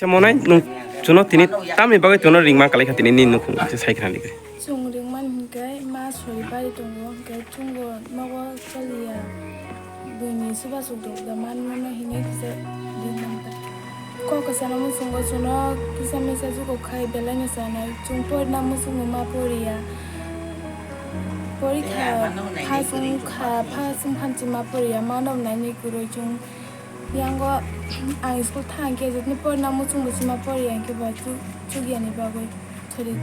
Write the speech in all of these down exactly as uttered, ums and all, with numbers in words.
Monai, nwng chuno tini tamni bagwi chuno ringma kalai kha tini nini nukhung se sai khna di. Chwng ringmani hinkhe ma sori bari tongo, hinkhe chwngbo nogo choliya. Buini chubachu dokda manmano hinwi kisa ringmanta. Kok kwchangno muchungo chuno kisa misa jugo khai belaino chanai. Chwng porina muchungo ma poriya. Porikha phasung kha, phasung phanchi ma poriya, mano naini kwrwi chwng. Yango ang school thang khe jotoni porina muchung bo sima poriya hinkhe ba chu-, chugyani bagwi. Sorry.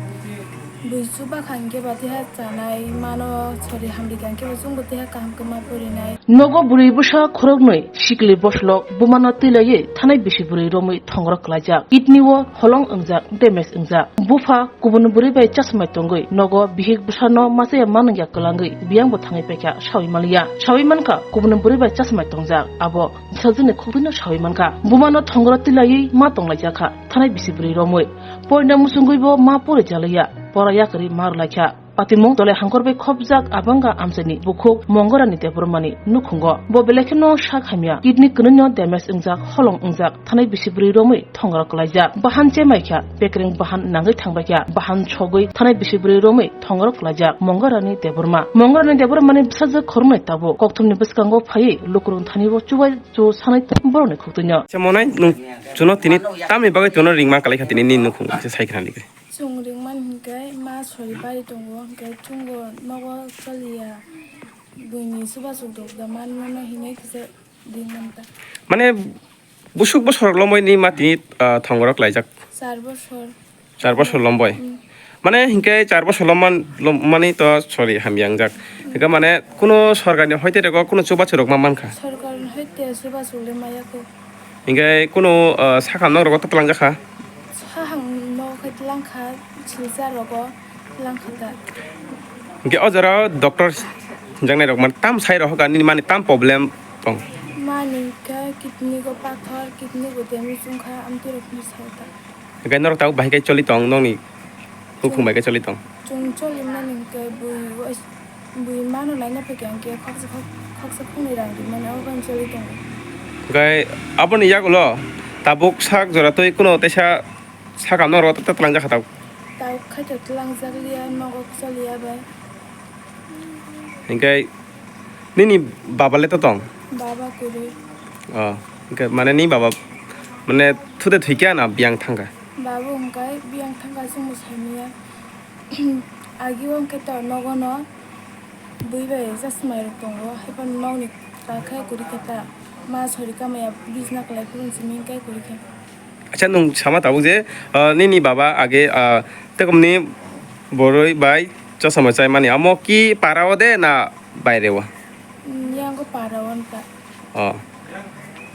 Bui chuba kha hinkhe ba teha chanai mano, sorry, hamrika hinkhe ba chwngbo teha kaham khe ma porinai. Nogo bwrwi bwsa khoroknwi sikli boslok bumano twilaiwi thanai bisi bwrwi romwi thongrok klaijak. Kidney o holong wngjak, damage wngjak. Bupha kubun bwrwi bai chasmai tongwi nogo bihik bwsano machaya manwngya kwlangwi biyangbo thangwi paikha sawi manliya. Sawi mankha kubun bwrwi bai chasmai tongjak, abo bwsajwkni khukdwino sawi mankha. Bumano thongoro twilaiwi ma tonglaijak kha thanai bisi bwrwi romwi. Porina muchungwibo ma pori jalaiya, pora yakarwi ma rwlaikha. Patimung tole hangkor bai khopjak abangga amchaini bukhuk Mongorani Debbarmani nukhungo. Bo belai kheno sak hamya, kidney kwnwino damage wngjak, holong wngjak, thanai bisi bwrwi romwi thongoro kwlaijak. Bahan chemaikha, bekreng bahan nangwi thangbaikha, bahan sogwi thanai bisi bwrwi romwi thongoro kwlaijak Mongorani Debbarma. Mongorani Debbarmani bwsajwk khoroknwi tabuk kokthumni bwskango phaiwi lukurok thani o chubai chu sanai borokni khukdwino. Chemonai, nwng chuno tini tamni bagwi chuno ringma kalai kha tini nini nukhung se sai khna di. Chwng ringmani hinkhe ma sori bari tongo, hinkhe chwngbo nogo choliya, buini chubachu dokda manmano hinwi kisa ringmanta. Mane busuk bosor lomwi ni ma tini, ah, thongorok laijak? Char bosor. Char bosor lomboi? Mm. Mane hinkhe char bosor lomman, lom-, mani to sorry, hamya wngjak. Hinkhe mane kuno sorkarni hoite rego kuno chubachu rok ma mankha? Sorkarni hoite chubachu le maya kho. Hinkhe kuno, ah, sakam nok rogo to twlang jakha? Sahang nok hai twlang kha, Silchar rogo twlang kha ta. Hinkhe o jora doctor hwnjaknai rok mane tam sai rok hoka nini mani tam problem tong? Mani khe kidney go pathor, kidney go damage wngkha, amtwi rok ni sai ta. Hinkhe norok tabuk bahai khe choli tong nokni? Bukhung bai khe choli tong. Chwng choli mani hinkhe bui wais-, bui mano laina phaikha hinkhe khoksa khok-, khoksa khoknwi rang rimani abo bai choli tongo. Hinkhe aboni yagulo tabuk sak jora twi kuno teisa sakam norok ta twlang jakha tabuk? Tabuk khaito twlang jak liya nogo choli ya bai. Hinkhe nini baba le to tong? Baba kwrwi. Oh, hinkhe mane ni baba mane thute thwikha na biyang thangkha? Baba hwnkhe biyang thangkha chwngbo saimanya. Agi o hwnkhe to nogo no bui bai chasmai rok tongo, haiphano nokni ta khe kwrwi khe ta ma sori kamaya bijna kwlai phuru simi hwnkhe kwrwi khe. Acha, nwng sama tabuk je, ah, nini baba age, ah, tekomni boroi bai chosma chaimani, amo ki para o de na baire o? Mm, yango para o wngkha. Oh.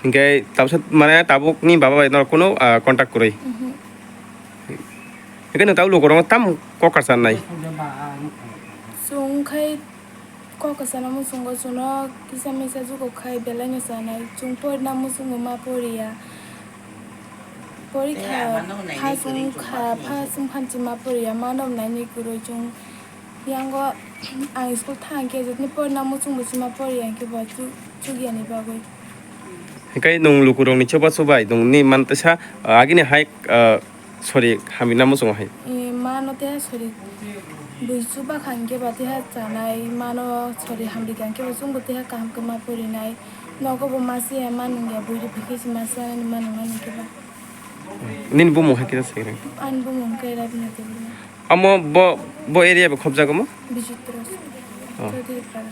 Hinkhe tabsa, mane tabuk ni baba bai norok kuno, ah, contact kwrwi? Mhm. Hinkhe nwng tabuk lukurok tam kokar sanai? Chwng khai Kok kwchangno muchungo chuno kisa misa jugo khai belaino chanai. Chwng porina muchungo ma poriya. Porikha phasung kha, phasung phanchi ma poriya, mano naini kwrwi chwng. Yango ang school thang khe jotoni porina muchungo sima poriya hinkhe bo chu-, chugyani bagwi. Hinkhe nwng lukurokni chuba chubai nwngni mantisa, ah, agini hai, ah, Sorry, hamina muchungo hai. Eh, mano te sorry. Bui chuba kha hinkhe ba teha chanai, mano sorry, hamrika hinkhe ba chwngbo teha kaham khe ma porinai. Nogo bo ma se ya ma nung ya, bui ri phikhe se ma se ya ni ma nung ma nung khe ba. Nini bumung hai khe se rang? Ani bumung khe Rabina Debbarma. Amo bo, bo area bo khobjago mo? Bijitra. Oh. Chaudhary Para.